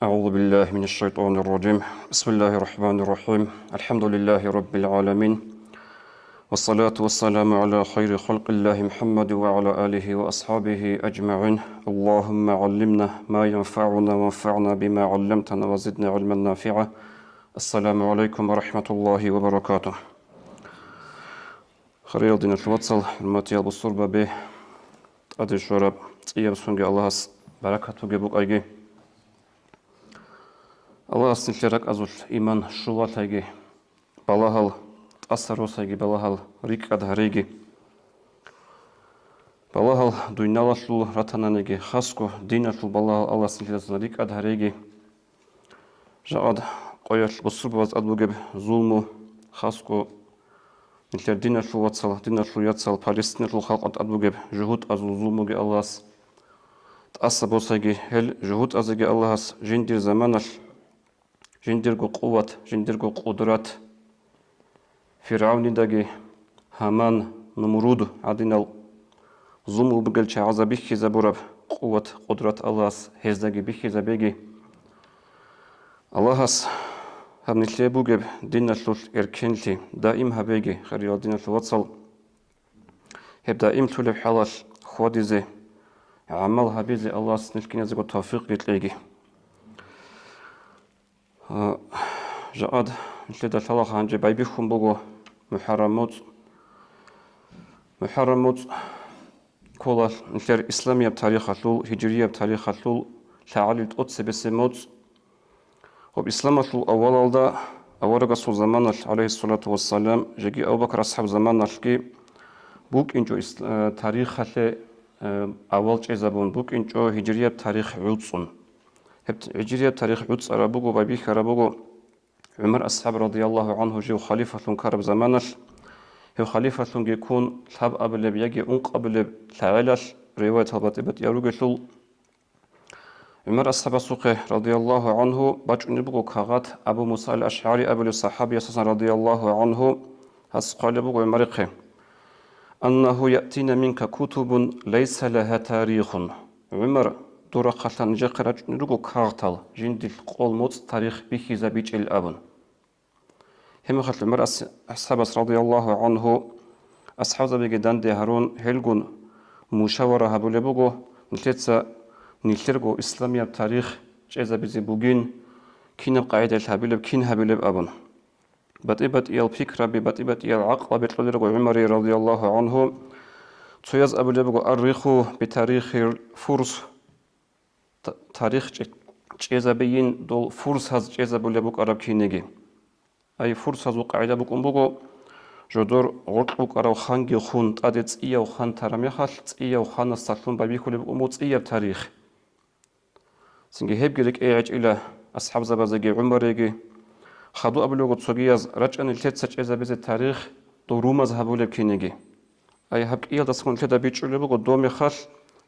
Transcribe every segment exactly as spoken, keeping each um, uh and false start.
أعوذ بالله من الشيطان الرجيم. بسم الله الرحمن الرحيم. الحمد لله رب العالمين. والصلاة والسلام على خير خلق الله محمد وعلى آله وأصحابه أجمعين. اللهم علمنا ما ينفعنا وانفعنا بما علمتنا وزدنا علما نافعا. السلام عليكم ورحمة الله وبركاته. Хириял диналъул вацал, хӀурматиял бусурбаби, тӀаде щвараб цӀияб сонги Аллагьас баракат бугеб букӀайги. Аллагьас нилъер ракӀазулъ иман щулалъайги, балагьал тӀаса росайги, балагьал рикӀкӀад гьарейги. Балагьал дуниялалъул ратананиги, хасго диналъул балагьал Аллагьас нилъеца рикӀкӀад гьарейги. Жакъад къоялъ бусурбабаз тӀад бугеб зулму, хасго нилъер диналъул вацал, диналъул яцал, Палестиналъул халкъалда тӀад бугеб жугьутӀазул зулмуги Аллагьас тӀаса босайги, гьел жугьутӀазеги Аллагьас жиндир заманалъ, жиндирго къуват, жиндирго къудрат, ФиргӀавнидаги Гьаман, Нумруд гӀадинал зулму бугел чагӀазда бихьизабураб къуват-къудрат Аллагьас гьездаги бихьизабеги. Аллагьас гьаб нилъее бугеб диналъулъ эркенлъи даим гьабеги, хириял диналъул вацал. Гьеб даимлъулеб хӀалалъ хьвадизе, гӀамал гьабизе Аллагьас нилъ киназего тавфикъги кьеги. А, жакъад нилъеда лъалаха гьанже байбихьун буго МухӀаррам моцӀ. МухӀаррам моцӀ ккола нилъер исламияб тарихалъул, гьижрияб тарихалъул лъагӀалил тӀоцебесеб моцӀ. Гьоб исламалъул аввалалда, аварагасул заманалъ, гӀалайгьиссалату вассалам, жеги Абу Бакр асхӀаб заманалъги букӀинчӀо ис-, э, тарихалъе, э, авал чӀезабун, букӀинчӀо гьижрияб тарих гӀуцӀун. Гьеб гьижрияб тарих гӀуцӀараб буго, байбихьараб буго ГӀумар асхӀаб радияллагьу гӀанхӀу жив халифалъун ккараб заманалъ, гьев халифалъунги ккун лъабабилеб яги ункъабилеб лъагӀелалъ риваятал батӀи-батӀиял ругелъул, ГӀумар асхӀабасухъе радияллагьу гӀанхӀу бачӀунеб буго кагъат Абу Муса ал-АшгӀари абулев сахӀабиясасан радияллагьу гӀанхӀу, гьас хъвалеб буго ГӀумарихъе: «Аннагьу яътина минка кутубун лайса лагьа тарихун». ГӀумар, дур рахъалъан нижехъе рачӀунел руго кагътал, жиндилъ къол моцӀ тарих бихьизабичӀел абун. Гьебмехалъ ГӀумар ас-, асхӀабас радияллагьу гӀанхӀу асхӀабзабиги данде гьарун, гьелгун мушавара гьабулеб буго, нилъеца нилъерго исламияб тарих чӀезабизе бугин, кинаб къагӀидалъ гьабилеб, кин гьабилеб абун. БатӀи-батӀиял пикраби, батӀи-батӀиял гӀакълаби кьолел руго ГӀумарие радияллагьу гӀанхӀу. Цояз абулеб буго: «Арриху битарихил фурс», та-, тарих чӀе-, чӀезабейин дол фурсаз чӀезабулеб букӀараб кинеги. Ай, фурсазул къагӀида букӀун буго, жодор гъоркь букӀарав ханги хун, тӀаде цӀияв хан тараб мехалъ, цӀияв ханасдалъун байбихьулеб букӀун буго цӀияб тарих. Цинги гьебги рекӀее гӀечӀила асхӀабзабазеги ГӀумареги. Хадуб абулеб буго цогияз, рачӀани нилъеца чӀезабизе тарих дов румаз гьабулеб кинеги. Ай, гьаб кӀиялдасаго нилъеда бичӀчӀулеб буго доб мехалъ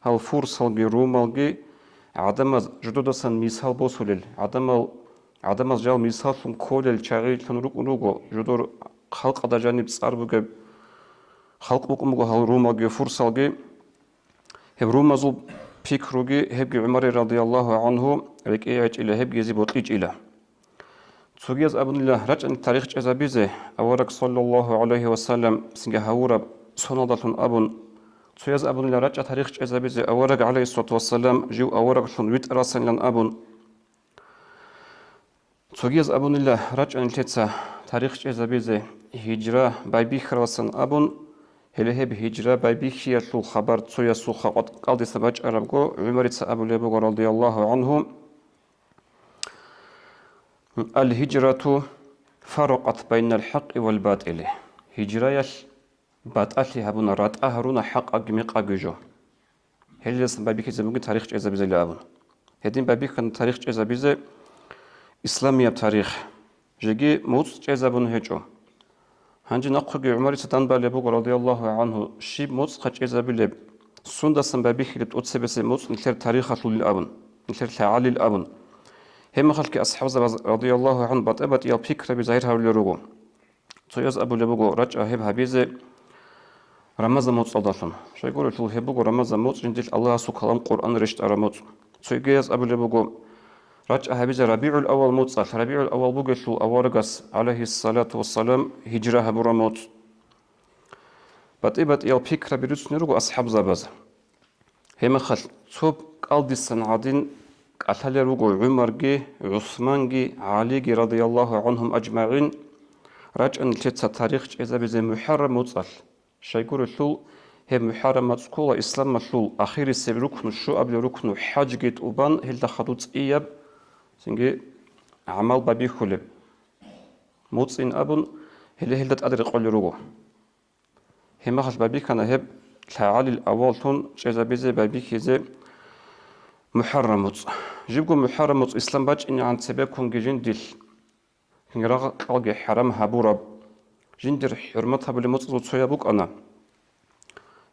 гьал фурсалги румалги гӀадамаз жододасан мисал босулел, гӀадамал, гӀадамаз жал мисаллъун кколел чагӀилъун рукӀун руго, жодор халкъалда жаниб цӀар бугеб халкъ букӀун буго гьал румалги фурсалги. Гьеб румазул пикруги, гьебги ГӀумари радияллагьу гӀанхӀу рекӀее гӀечӀила, гьебги гьезие бокьичӀила. Цогияз абунила рачӀани тарих чӀезабизе, авараг саллаллагьу гӀалайгьи ва саллам цинги гьавураб соналдалъун абун. Цояз абунила рачӀа тарих чӀезабизе, авараг гӀалайгьиссалату вассалам жив авараглъун витӀарасанилан абун. Цогияз абунила рачӀа нилъеца тарих чӀезабизе, гьижра байбихьаралдасан абун, гьеле гьеб гьижра байбихьиялъул хабар цоясухъа къватӀ-, кӀалдиса бачӀарабго, ГӀумарица абулеб буго, радияллагьу гӀанхӀу: «Ал-гьижрату фарракъат байнал хӀакъи вал батӀили». Гьижраялъ батӀалъи гьабуна, ратӀа гьаруна хӀакъабги мекъабги жо. Гьелдасан байбихьизе бугин тарих чӀезабизейилан абун. Гьедин байбихьана тарих чӀезабизе, исламияб тарих. Жеги моцӀ чӀезабун гьечӀо. Гьанже нахъеги ГӀумарица данбалеб буго, радияллагьу гӀанхӀу, щиб моцӀха чӀезабилеб, сундасан байбихьилеб тӀоцебесеб моцӀ нилъер тарихалъулин абун, нилъер лъагӀалил абун. Гьебмехалъги асхӀабзабаз, радияллагьу гӀанхӀу, батӀи-батӀиял пикраби загьир гьарулел руго. Цояз абулеб буго, рачӀа гьеб гьабизе Рамазан моцӀалдалъун. Щайгурелъул гьеб буго Рамазан моцӀ жиндилъ Аллагьасул калам Къуръан рещтӀараб моцӀ. Цогияз абулеб буго, РачӀа гьабизе РабигӀул-аввал муцӀалъ, РабигӀул-аввал бугелъул аварагас, гӀалайгьиссалату вассалам, гьижра гьабураб муцӀ. БатӀи-батӀиял пикраби руцунел руго асхӀабзабаз. Гьебмехалъ цо кӀалдисан гӀадин кӀалъалел руго ГӀумарги, ГӀусманги, ГӀалиги, радияллагьу гӀанхум ажмагӀин, рачӀани лъеца тарих чӀезабизе МухӀаррам муцӀалъ. Щайгурелъул, гьеб МухӀаррам муцӀ ккола исламалъул ахирисеб рукну, щуабилеб рукну, хӀажги тӀубан, гьелда хадуб цӀияб, цинги гӀамал байбихьулеб муцӀин абун, гьеле гьелда тӀаде рекъолел руго. Гьебмехалъ байбихьана гьеб лъагӀалил аваллъун чӀезабизе байбихьизе МухӀаррам муцӀ. Жибго МухӀаррам муцӀ ислам бачӀинегӀан цебеккунги жиндилъ рагъ-кьалги хӀарам гьабураб, жиндир хӀурмат гьабулеб муцӀазул цояб букӀана.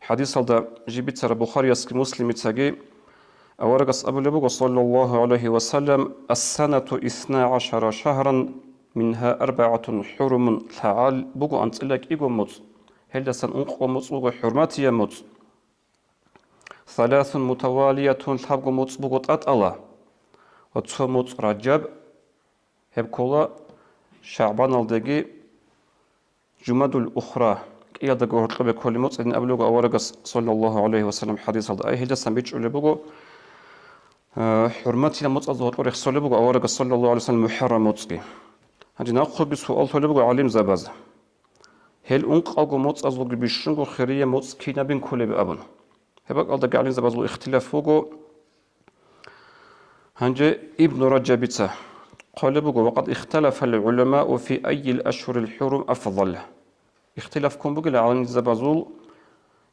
ХӀадисалда жиб бицараб Бухариясги Муслимицаги аварагас абулеб буго, саллаллагьу гӀалайгьи ва саллам: «Ас-санату исна гӀашара шагьран, мингьа арбагӀатун хӀурумун», лъагӀал буго анцӀила кӀиго муцӀ, гьелдасан ункъго муцӀ буго хӀурматияб муцӀ. «Саласун мутавалиятун», лъабго муцӀ буго тӀатӀала, ва цо муцӀ Ражаб, гьеб ккола ШагӀбаналдеги Жумадул Ухра кӀиялдаго гьоркьобе кколеб муцӀ гьедин абулеб буго аварагас, саллаллагьу гӀалайгьи ва саллам, хӀадисалда. Ай гьелдасан бичӀчӀулеб буго, э, хӀурматияб муцӀазул гьоркьор рехсолеб буго аварагас, саллаллагьу гӀалайгьи ва саллам, МухӀаррам муцӀги. Гьанже нахъеги суал лъолеб буго гӀалимзабаз, гьел ункъалго муцӀазулги бищунго хирияб муцӀ кинабин кколеб абун. Гьеб бакӀалдаги гӀалимзабазул ихтилаф буго. Гьанже Ибну Ражабица хъвалеб буго: «Ва къад ихталафал гӀуламау фи аййил ашгьурил хӀурум афдал». Ихтилаф ккун бугила гӀалимзабазул,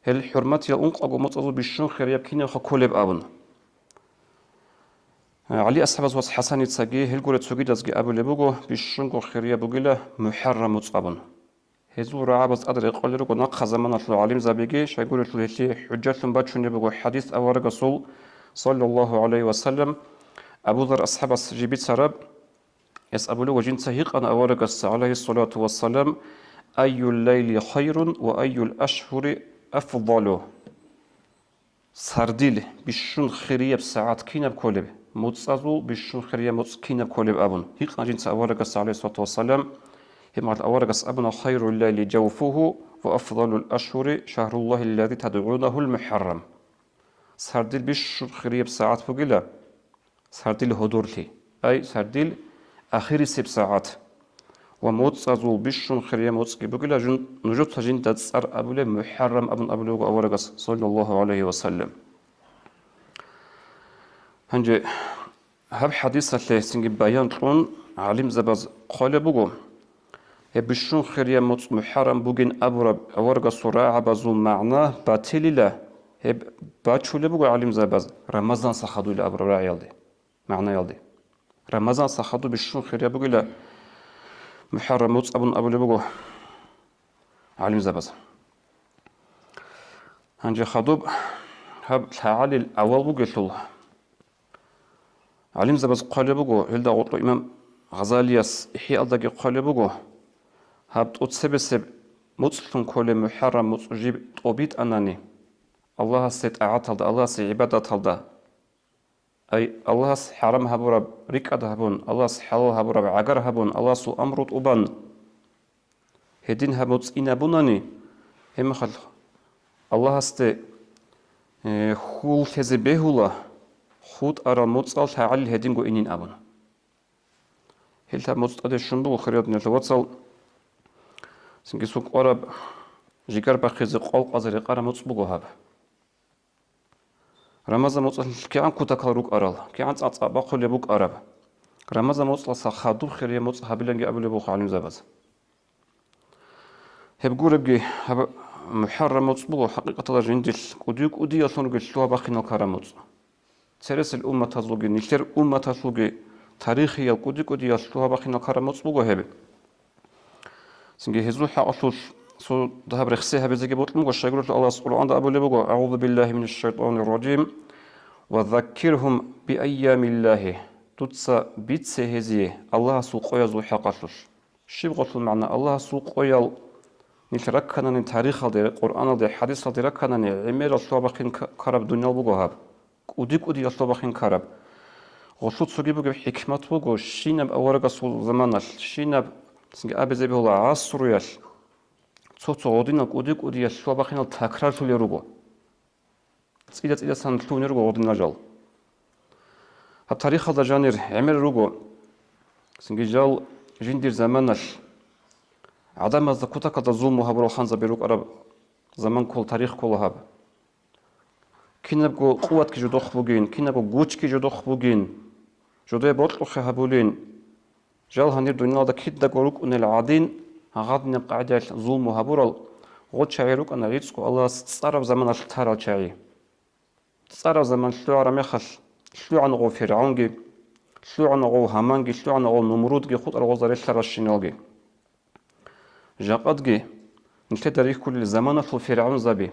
гьел хӀурматиял ункъаго муцӀазул бищун хирияб кинабха кколеб абун. ГӀали асхӀабас ва ХӀасаницаги, гьел гуре цогидазги абулеб буго, бищунго хирияб бугила МухӀаррам муцӀ абун. Гьезул рагӀабаз тӀад рекъолел руго нахъа заманалъул гӀалимзабиги, щайгурелъул гьелъие хӀужжалъун бачунеб буго хӀадис аварагасул, саллаллагьу гӀалайгьи ва саллам, Абу Зар асхӀабас жиб бицараб. Гьес абулеб буго, жинца гьикъана аварагасда, гӀалайгьиссалату вассалам: «Айюл лайли хайрун ва айюл ашгьури афдалу?» Сардил бищун хирияб сагӀат кинаб кколеб? МуцӀазул бищун хирияб муцӀ кинаб кколеб абун, гьикъана жинца аварагасда, гӀалайгьиссалату вассалам. Гьебмехалъ аварагас абуна: «Хайрул лайли жавфугьу ва афдалул ашгьури шагьруллагьи ллази тадгӀунагьул МухӀаррам». Сардил бищун хирияб сагӀат бугила сардил гьодорлъи, ай сардил ахирисеб сагӀат. Ва муцӀазул бищун хирияб муцӀги бугила жун-, нужеца жинда цӀар абулеб МухӀаррам абун абулеб буго аварагас, саллаллагьу гӀалайгьи ва саллам. Гьанже гьаб хӀадисалъе цинги баян кьун гӀалимзабаз хъвалеб буго, гьеб бищун хирияб муцӀ МухӀаррам бугин абураб аварагасул рагӀабазул магӀна батилила, гьеб бачулеб буго гӀалимзабаз Рамазан сахадуйла абураб рагӀиялде, магӀнаялде. Рамазан сахадуб бищун хирияб бугила МухӀаррам муцӀ абун абулеб буго гӀалимзабаз. Гьанже хадуб гьаб лъагӀалил авал бугелъул, гӀалимзабаз хъвалеб буго, гьелда гъоркьо имам Гъазалияс ИхӀяалдаги хъвалеб буго, гьаб тӀоцебесеб муцӀлъун кколеб МухӀаррам муцӀ жиб тӀобитӀанани, Аллагьасе тӀагӀаталда, Аллагьасе гӀибадаталда, ай, Аллагьас хӀарам гьабураб рикӀкӀад гьабун, Аллагьас хӀалал гьабураб гӀагар гьабун, Аллагьасул амру тӀубан, гьедин гьаб муцӀ ин абунани, гьебмехалъ Аллагьасде, э, хьул лъезе бегьула, хутӀарал муцӀал лъагӀалил гьединго инин абун. Гьел гьаб муцӀ тӀаде щун буго, хириял диналъул вацал, цинги цо кӀвараб, жигар бахъизе къвалкъазе рекъараб муцӀ буго гьаб. Рамазан муцӀалъ кигӀан кутакал рукӀарал, кигӀан цӀакъ-цӀакъ бахъулеб букӀараб. Рамазан муцӀалъа хадуб хирияб муцӀ гьабиланги абулеб буго гӀалимзабаз. Гьеб гуребги, гьаб МухӀаррам муцӀ буго, хӀакъикъаталда жиндилъ кӀуди-кӀудиялъунги лъугьа-бахъинал ккараб муцӀ. Цересел умматазулги, нилъер умматалъулги тарихиял кӀуди-кӀудиялъ лъугьа-бахъинал ккараб муцӀ буго гьеб. Цинги гьезул хӀакъалъулъ цо дагьаб рехсей гьабизеги бокьун буго, щайгурелъул Аллагьас Къуръанда абулеб буго: «АгӀузу биллагьи минаш шайтӀанир ражим. Ва заккиргьум биайямиллагьи». Дуца бице гьезие Аллагьасул къоязул хӀакъалъулъ. Щиб гъолъул магӀна? Аллагьасул къоял нилъ ракканани тарихалде, Къуръаналде, хӀадисалде ракканани, гӀемерал лъугьа-бахъин к-, ккараб дуниял буго гьаб. КӀуди-кӀудиялъул бахъин ккараб. Гъолъул цоги бугеб хӀикмат буго, щинаб аварагасул заманалъ, щинаб, цинги абизе бегьула, гӀасруялъ, цо-цо гъодинал кӀуди-кӀудиялъ лъугьа-бахъинал такрарлъулел руго. ЦӀида-цӀидасан лъугьунел руго гъодинал жал. Гьаб тарихалда жанир гӀемер руго, цинги жал жиндир заманалъ гӀадамазда кутакалда зулму гьабурал ханзаби рукӀараб заман ккола, тарих ккола гьаб. Кинабго къуватги жодохъ бугин, кинабго гучги жодохъ бугин, жодое бокьухъе гьабулин. Жал гьанир дуниялалда кидаго рукӀунел гӀадин, гьадинаб къагӀидаялъ зулму гьабурал гъо чагӀи рукӀана гӀицӀго Аллагьас цӀараб заманалъ тарал чагӀи. ЦӀараб заман лъугӀараб мехалъ, лъугӀана гъов ФиргӀавнги, лъугӀана гъов Гьаманги, лъугӀана гъов Нумрудги, хутӀарал гъозда релълъаралщиналги. Жакъадги нилъеда рихьулел заманалъул фиргӀавнзаби.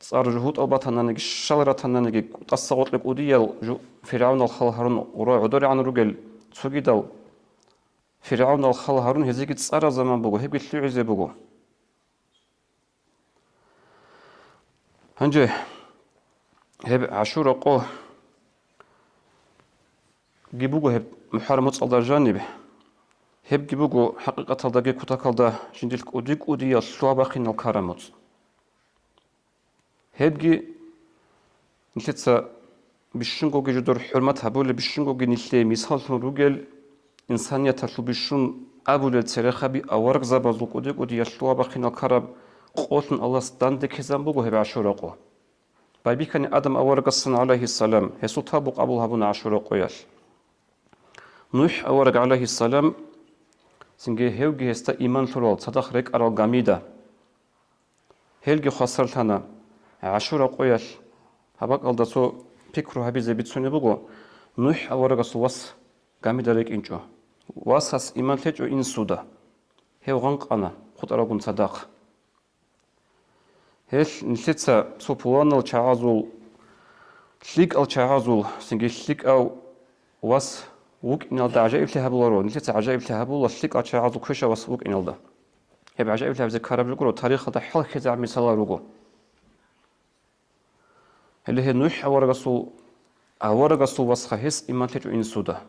ЦӀар жугьутӀал батананиги, щал ратананиги, тӀаса гъоркье кӀудиял жу-, ФиргӀавнал хал гьарун гъура гӀодорегӀан ругел цогидал ФиргӀавнал хал гьарун гьезиеги цӀараб заман буго, гьебги лъугӀизе буго. Гьанже гьеб ГӀашура къо ги буго гьеб МухӀаррам моцӀалда жаниб. Гьебги буго хӀакъикъаталдаги кутакалда жиндилъ кӀуди-кӀудиял лъугьа-бахъинал ккараб моцӀ. Гьебги нилъеца бищунгоги жидер хӀурмат гьабулеб, бищунгоги нилъее мисаллъун ругел, инсанияталъул бищун абулел церехаби аварагзабазул кӀуди-кӀудиялъ лъугьа-бахъинал ккараб къолъун Аллагьас данде ккезабун буго гьеб ГӀашура къо. Байбихьани Адам аварагасдасан, гӀалайгьиссалам, гьесул тавбу къабул гьабуна ГӀашура къоялъ. НухӀ авараг, гӀалайгьиссалам, цинги гьевги гьесда иман лъурал цадахъ рекӀарал гамида. Гьелги хвасарлъана ГӀашура къоялъ. Гьаб бакӀалда цо пикру гьабизе бицунеб буго, НухӀ аварагасул вас гамида рекӀинчӀо. Васас иман лъечӀо инсуда. Гьев гъанкъана хутӀаралгун цадахъ. Гьелъ нилъеца цо пуланал чагӀазул, лъикӀал чагӀазул, цинги лъикӀав вас вукӀиналда гӀажаиблъи гьабуларо, нилъеца гӀажаиблъи гьабула лъикӀал чагӀазул квешав вас вукӀиналда. Гьеб гӀажаиблъи гьабизе ккараб жо гуро, тарихалда хӀалхьизегӀан мисалал руго. Гьеле гьеб НухӀ аварагасул, аварагасул васха гьес иман лъечӀо инсуда.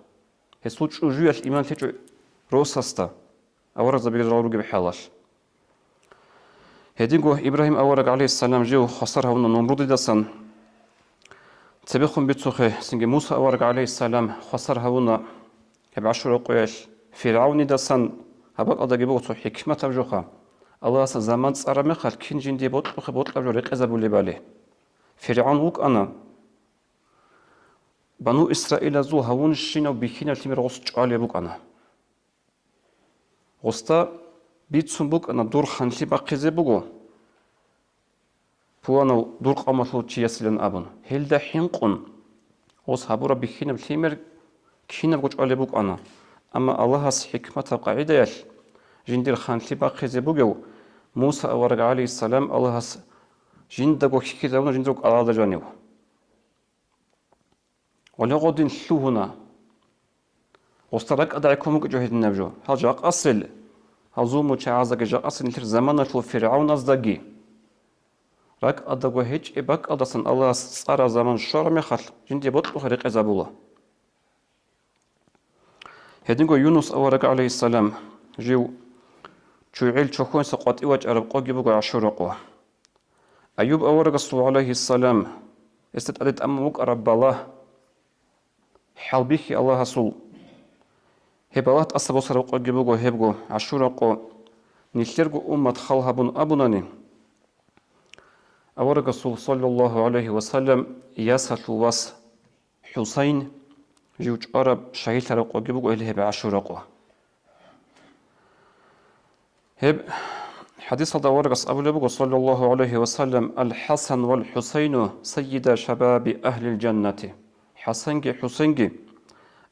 Гьесул чӀужуялъ иман лъечӀо росасда, аварагзабиги жал ругеб хӀалалъ. Гьединго Ибрагьим авараг, гӀалайгьиссалам, жив хвасар гьавуна Нумрудидасан. Цебехун бицухъе, цинги Муса авараг, гӀалайгьиссалам, хвасар гьавуна гьеб ГӀашура къоялъ ФиргӀавнидасан. Гьаб бакӀалдаги буго цо хӀикматаб жоха. Аллагьас заман цӀараб мехалъ кин жиндие бокьухъе бокьараб жо рекъезабулебали. ФиргӀавн вукӀана Бану Исраилазул гьавунщинав бихьинаб лъимер гъос чӀвалеб букӀана. Гъосда бицун букӀана, дур ханлъи бахъизе буго пуланав дур къавмалъул чиясилан абун. Гьелда хӀинкъун, гъос гьабураб бихьинаб лъимер кинабго чӀвалеб букӀана, амма Аллагьас хӀикматаб къагӀидаялъ жиндир ханлъи бахъизе бугев Муса авараг, гӀалайгьиссалам, Аллагьас жиндаго хьихьизабуна жиндаго кӀалалда жанив. Гъоле гъодин лъугьуна. Гъосда ракӀадай ккун букӀичӀо гьединаб жо. Гьал жакъасел, гьал зулмучагӀаздаги жакъасел нилъер заманалъул фиргӀавназдаги. РакӀадаго гьечӀеб бакӀалдасан Аллагьас цӀараб заман щвараб мехалъ, жиндие бокьухъе рекъезабула. Гьединго Юнус авараг, гӀалайгьиссалам, жив чугӀил чохьониса къватӀив вачӀараб къоги буго ГӀашура къо. Аюб аварагасул, гӀалайгьиссалам, гьесда тӀаде тӀамун вукӀараб балагь, хӀалбихьи Аллагьасул. Гьеб балагь тӀаса босараб къоги буго гьебго ГӀашура къо. Нилъерго уммат хал гьабун абунани, аварагасул, саллаллагьу гӀалайгьи ва саллам, ясалъул вас ХӀусайн жив чӀвараб, шагьидлъараб къоги буго гьел гьеб ГӀашура къо. Гьеб хӀадисалда аварагас абулеб буго, саллаллагьу гӀалайгьи ва саллам: «Ал-ХӀасан вал-ХӀусайну сайида шабаби агьлил жаннати». ХӀасанги ХӀусайнги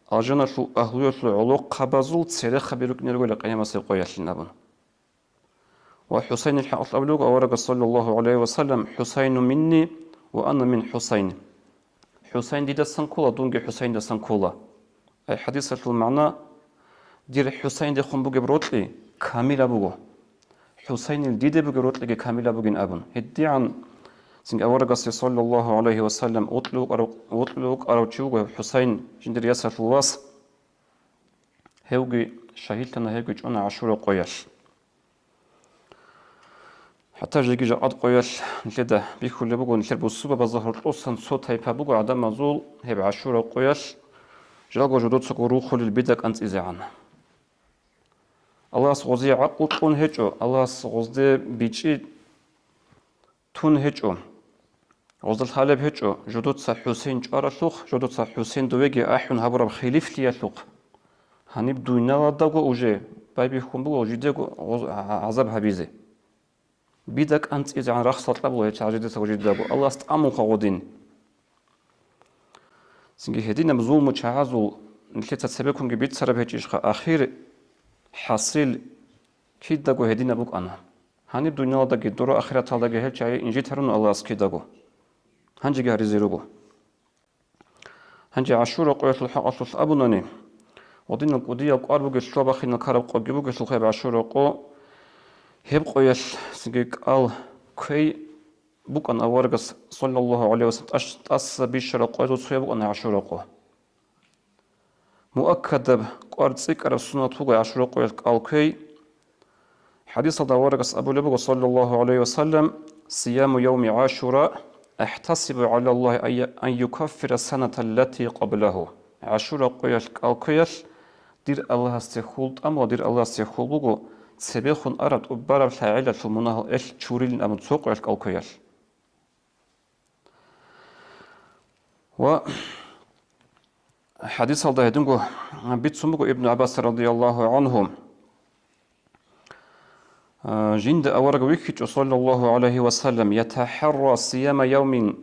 алжаналъул агьлуялъул гӀолохъабазул церехаби рукӀине ругела къиямасеб къоялъин абун. Ва ХӀусайнил хӀакъалъулъ абулеб буго аварагас, саллаллагьу гӀалайгьи ва саллам: «ХӀусайну минни ва ана мин ХӀусайн». ХӀусайн дидасан ккола, дунги ХӀусайндасан ккола. Ай хӀадисалъул магӀна: «Дир ХӀусайндехун бугеб рокьи камила буго. ХӀусайнил диде бугеб рокьиги камила бугин», – абун. ГьедигӀан Цинги аварагасде, саллаллагьу гӀалайгьи ва саллам, вокьулев вукӀарав, вокьулев вукӀарав чи вуго гьев ХӀусайн, жиндир ясалъул вас. Гьевги шагьидлъана, гьевги чӀуна ГӀашура къоялъ. ХӀатта жеги жакъад къоялъ нилъеда бихьулеб буго, нилъер бусурбабазда гьоркьосан цо тайпа буго гӀадамазул гьеб ГӀашура къоялъ жалго жодоцаго рухулел бида кӀанцӀизегӀан. Аллагьас гъозие гӀакълу кьун гьечӀо, Аллагьас гъозде бичӀчӀи тун гьечӀо. Гъозда лъалеб гьечӀо, жодоца ХӀусейн чӀваралъухъ, жодоца ХӀусейн довеги ахӀун гьабураб хилифлъиялъухъ. Гьаниб дуниялалдаго уже байбихьун буго жидего гъоз-, гӀа-, гӀазаб гьабизе. Бида кӀанцӀизегӀан рахсал кьабула гьечагӀ жидецаго жидаго, Аллагьас тӀамунха гъодин. Цинги гьединаб зулму чагӀазул нилъеца цебеккунги бицараб гьечӀищха, ахир хӀасил кидаго гьединаб букӀана. Гьаниб дуниялалдаги дора ахираталдаги гьел чагӀи инжитарун Аллагьас кидаго. Гьанжеги гьаризе руго. Гьанже ГӀашура къоялъул хӀакъалъулъ абунани, гъодинал кӀудиял кӀвар бугелъул ва бахинал караб къоги бугелъул гьеб ГӀашура къо, гьеб къоялъ цинги кӀал квей букӀан аварагас, саллаллагьу гӀалайгьи ва саллам, тӀаш-, тӀаса бищараб къоязул цояб букӀана ГӀашура къо. Муаккадаб кӀвар цӀикӀкӀараб суннат буго ГӀашура къоялъ кӀал квей. ХӀадисалда аварагас абулеб буго, саллаллагьу гӀалайгьи ва саллам: «Сияму явми ГӀашура, ахӀтасибу гӀалаллагьи ан я-, ан юкаффира саната аллати къаблагьу». ГӀашура къоялъ кӀал квеялъ дир Аллагьасде хьул тӀамула, дир Аллагьасде хьул буго, цебехун араб тӀубараб лъагӀелалъул мунагьал элъ чурилин абун цо къоялъ кӀал квеялъ. Ва хӀадисалда гьединго бицун буго Ибн ГӀаббас радияллагьу гӀангьу, а, жинда авараг вихьичӀо, саллаллагьу гӀалайгьи ва саллам, ятахӀарра сияма явмин,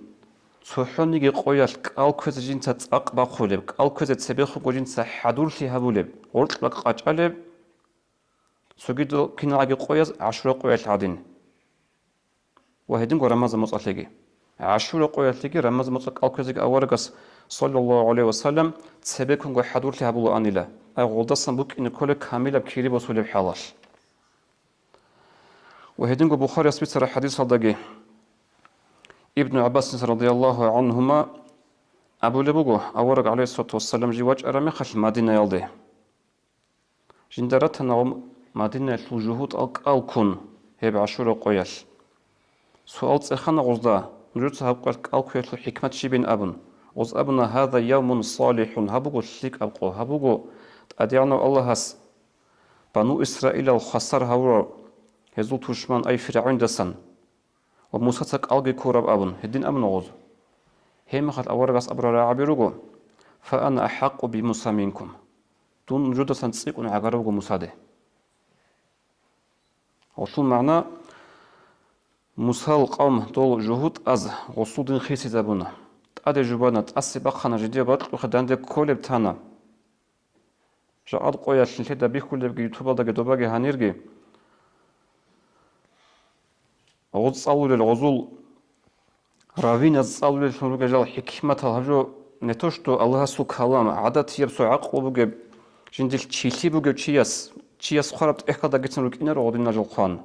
цохӀониги къоялъ кӀал кквезе жинца цӀакъ бахъулеб, кӀал кквезе цебехунго жинца хӀадурлъи гьабулеб, гъоркьа къачӀалеб, цогидал киналгӀаги къояз ГӀашура къоялъ гӀадин. Ва гьединго Рамазан моцӀалъеги. ГӀашура къоялъеги Рамазан моцӀалъ кӀал кквезеги аварагас, саллаллагьу гӀалайгьи ва саллам, цебеккунго хӀадурлъи гьабулаанила, ай гъолдасан букӀине кколеб камилаб кири босулеб хӀалалъ. Ва гьединго Бухарияс бицараб хӀадисалдаги Ибну ГӀаббасица радияллагьу гӀангьума абулеб буго, авараг, гӀалайгьиссалату вассалам, жив вачӀараб мехалъ Мадинаялде. Жинда ратана гъо Мадинаялъул жугьутӀал кӀал ккун гьеб ГӀашура къоялъ. Суал цӀехана гъозда, нужеца гьаб къоялъ кӀал кквеялъул хӀикмат щибин абун. Гъоз абуна: «Гьаза явмун салихӀун», гьаб буго лъикӀаб къо, гьаб буго ТӀадегӀанав Аллагьас Бану Исраилал хвасар гьавурав гьезул тушман, ай ФиргӀавндасан. Ва Мусаца кӀалги ккураб абун, гьедин абуна гъоз. Гьебмехалъ аварагас абураб рагӀаби руго: «Фа ана ахӀакъу би Муса минкум». Дун нужедасан цӀикӀкӀун гӀагарав вуго Мусаде. Гъолъул магӀна: Мусал къавм дол жугьутӀаз гъосул дин хисизабуна. ТӀаде жубана, тӀасе бахъана, жидее бакьухъе данде кколеб тана. Жакъад къоялъ нилъеда бихьулебги, ютубалдаги добаги гьанирги, гъоз цӀалулел, гъозул раввиназ цӀалулеллъун ругел жал хӀикматал гьаб жо не то что Аллагьасул калам, гӀадатияб цо гӀакълу бугеб, жиндилъ чилъи бугев чияс, чияс хъвараб тӀехьалдагицин рукӀинаро гъодинал жал хъван.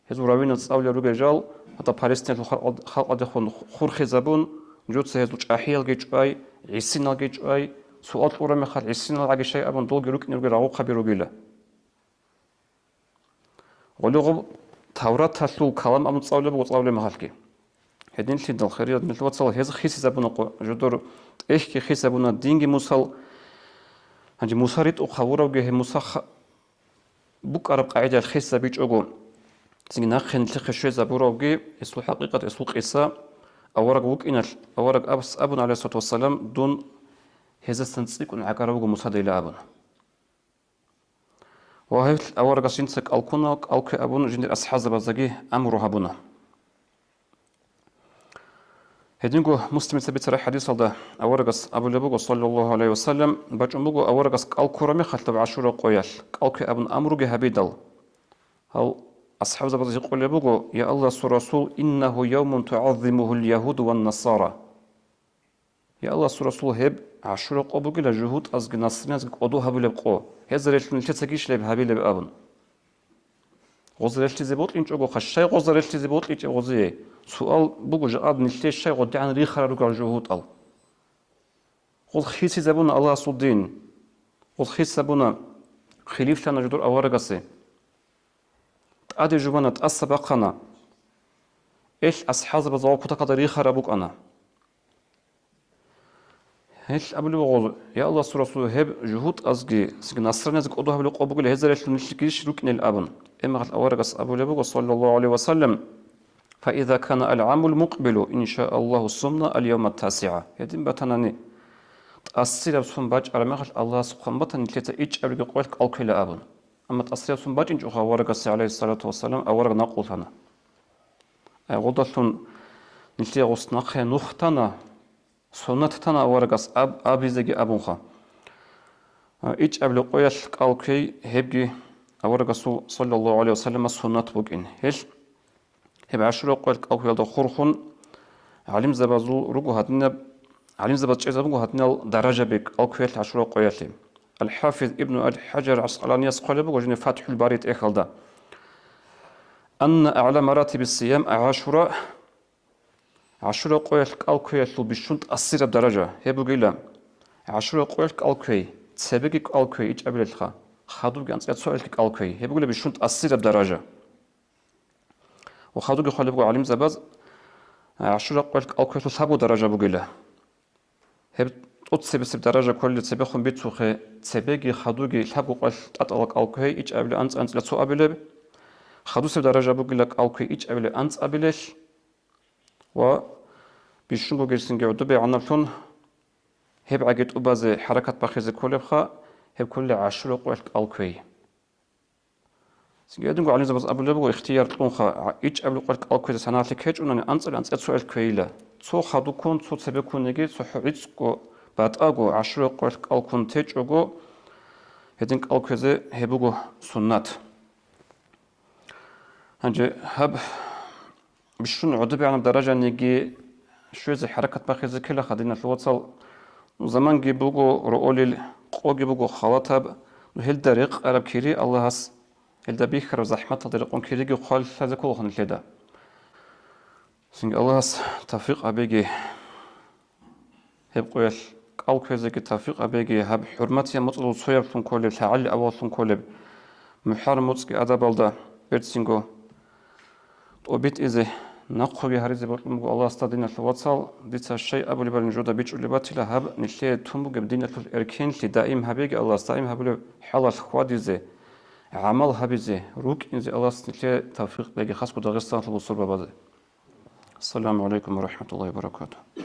Гьезул раввиназ цӀалулел ругел жал, гьатӀа палестиналъул халкъ-, халкъалдехун хурхизабун, нужеца гьезул чӀахӀиялги чӀвай, гӀисиналги чӀвай, суал кьураб мехалъ гӀисинал гӀаги щай абун долги рукӀине ругел рагъухъаби ругила. Гъоле гъоб Тавраталъул калам абун цӀалулеб буго цӀалулеб мехалъги. Гьединлъидал, хириял диналъул вацал, гьез хисизабуна къо-, жодор тӀехьги хисабуна динги Мусал, гьанже Муса ритӀухъ гьавуравги гьеб Муса ха-, букӀараб къагӀидаялъ хисабичӀого, цинги нахъе нилъехъе щвезабуравги, гьесул хӀакъикъат, гьесул къиса, авараг вукӀиналъ, авараг абс-, абун, гӀалайгьиссалату вассалам, дун гьезасан цӀикӀкӀун гӀагара вуго Мусадайила абун. Ва гьеб аварагас жинца кӀал ккуна, кӀал ккве абун жиндир асхӀабзабаздаги амру гьабуна. Гьединго Муслимица бицараб хӀадисалда аварагас абулеб буго, саллаллагьу гӀалайгьи ва саллам, бачӀун буго аварагас кӀал ккураб мехалъ гьаб ГӀашура къоялъ, кӀал ккве абун амруги гьабидал. Гьал асхӀабзабаз гьикъулеб буго: «Я Аллагьасул Расул, иннагьу явмун тугӀаззимугьул ягьуду ван насара». Я Аллагьасул Расул, гьеб ГӀашура къо бугила жугьутӀазги насраназги кӀодо гьабулеб къо, гьезарелъун нилъецагищ гьеб гьабилеб абун. Гъоза релълъизе бокьинчӀогоха, щай гъоза релълъизе бокьичӀеб гъозие? Суал буго, жакъа нилъее щай гъодигӀан рихарал ругел жугьутӀал? Гъоз хисизабуна Аллагьасул дин. Гъоз хисабуна, хилифлъана жодор аварагасе. ТӀаде жубана, тӀаса бахъана. Эл асхӀабзабаз гъо кутакалда рихараб букӀана. Гьел абулеб гъоз: «Я Аллагьасул Расул, гьеб жугьутӀазги, цинги насранияз кӀодо гьабулеб къо бугел, гьезарелъул нилъгищ рукӀинел?» абун. Эмагьал аварагас абулеб буго, саллаллагьу гӀалайгьи ва саллам: «Фаиза кана ал-гӀамул мукъбилу, иншааллагьу, сумна ал-явма ат-тасигӀа». Гьедин батанани, тӀасираб сон бачӀараб мехалъ Аллагьас хъван батани, нилъеца ичӀабилеб къоялъ кӀал кквела абун. Амма тӀасираб сон бачӀинчӀоха аварагасе, гӀалайгьиссалату вассалам, авараг накъулъана. Гъодалъун нилъее гъос нахъе нух тана, суннат тана аварагас аб-, абизеги абунха. А, ичӀабилеб къоялъ кӀал кквей гьебги аварагасул, саллаллагьу гӀалайгьи ва саллама, суннат букӀин. Гьел, гьеб ГӀашура къоялъ кӀал кквеялда хурхун, гӀалимзабазул руго гьадинаб, гӀалимзабаз чӀезабуго гьадинал даражаби кӀал кквеялъ ГӀашура къоялъе. Ал-ХӀафиз Ибну ал-ХӀажар ГӀаскъаланияс хъвалеб буго жине Фатхул Бариялда тӀехьалда: «Анна а'ла маратиби сиям ГӀашура». ГӀашура къоялъ кӀал кквеялъул бищун тӀасираб даража гьеб бугила. ГӀашура къоялъ кӀал кквей, цебеги кӀал кквей ичӀабилелха, хадубги анцӀила цоялъги кӀал кквей, гьеб бугила бищун тӀасираб даража. Ва хадубги хъвалеб буго гӀалимзабаз, ГӀашура къоялъ кӀал кквеялъул лъабго даража бугила. Гьеб тӀоцебесеб даража кколел цебехун бицухъе, цебеги хадуги лъабго къоялъ тӀатӀала кӀал кквей ичӀабилеб анцӀ-анцӀила цоабилеб, хадусеб даража бугила кӀал кквей ичӀабилеб анцӀабилелъ ва бищунго герсинги гӀодобегӀанаблъун гьеб гӀаги тӀубазе хӀаракат бахизе кколебха, гьеб кколила ГӀашура къоялъ кӀал кквей. Цинги гьединго гӀалимзабаз абулеб буго, ихтияр кьунха, гӀа-, ичӀабилеб къоялъ кӀал кквезе саналъи ккечӀунани анцӀила анцӀила цоялъ кквейила. Цо хадуккун, цо цебеккунниги, цо хӀу-, гӀицӀго батӀаго ГӀашура къоялъ кӀал ккун течӀого, гьедин кӀал кквезе гьеб буго суннат. Гьанже гьаб бищун гӀодобегӀанаб даражаниги щвезе хӀаракат бахизе ккелаха, диналъул вацал. Ну, заманги буго роолел, къоги буго халатаб, ну, гьелда рекъараб кири Аллагьас, гьелда бихьараб захӀматалда рекъон кириги хъваллъазе кколаха нилъеда. Цинги Аллагьас тавфикъ гьабеги. Гьеб къоялъ кӀал кквезеги тавфикъ гьабеги, гьаб хӀурматиял моцӀалъул цояблъун кколеб, лъагӀалил аваллъун кколеб, мухӀар моцӀги адабалда берцинго тӀобитӀизе, нахъеги гьаризе бокьун буго Аллагьасда, диналъул вацал. Дица щай абулебали нужеда бичӀчӀулеб батила, гьаб нилъее тун бугеб диналъул эркенлъи даим гьабеги Аллагьас, даим гьабулеб хӀалалъ хьвадизе, гӀамал гьабизе, рукӀинзе Аллагьас нилъее тавфикъ кьеги, хасго Дагъистаналъул бусурбабазе. Ассаламу гӀалайкум ва рахӀматуллагьи ва баракатугь.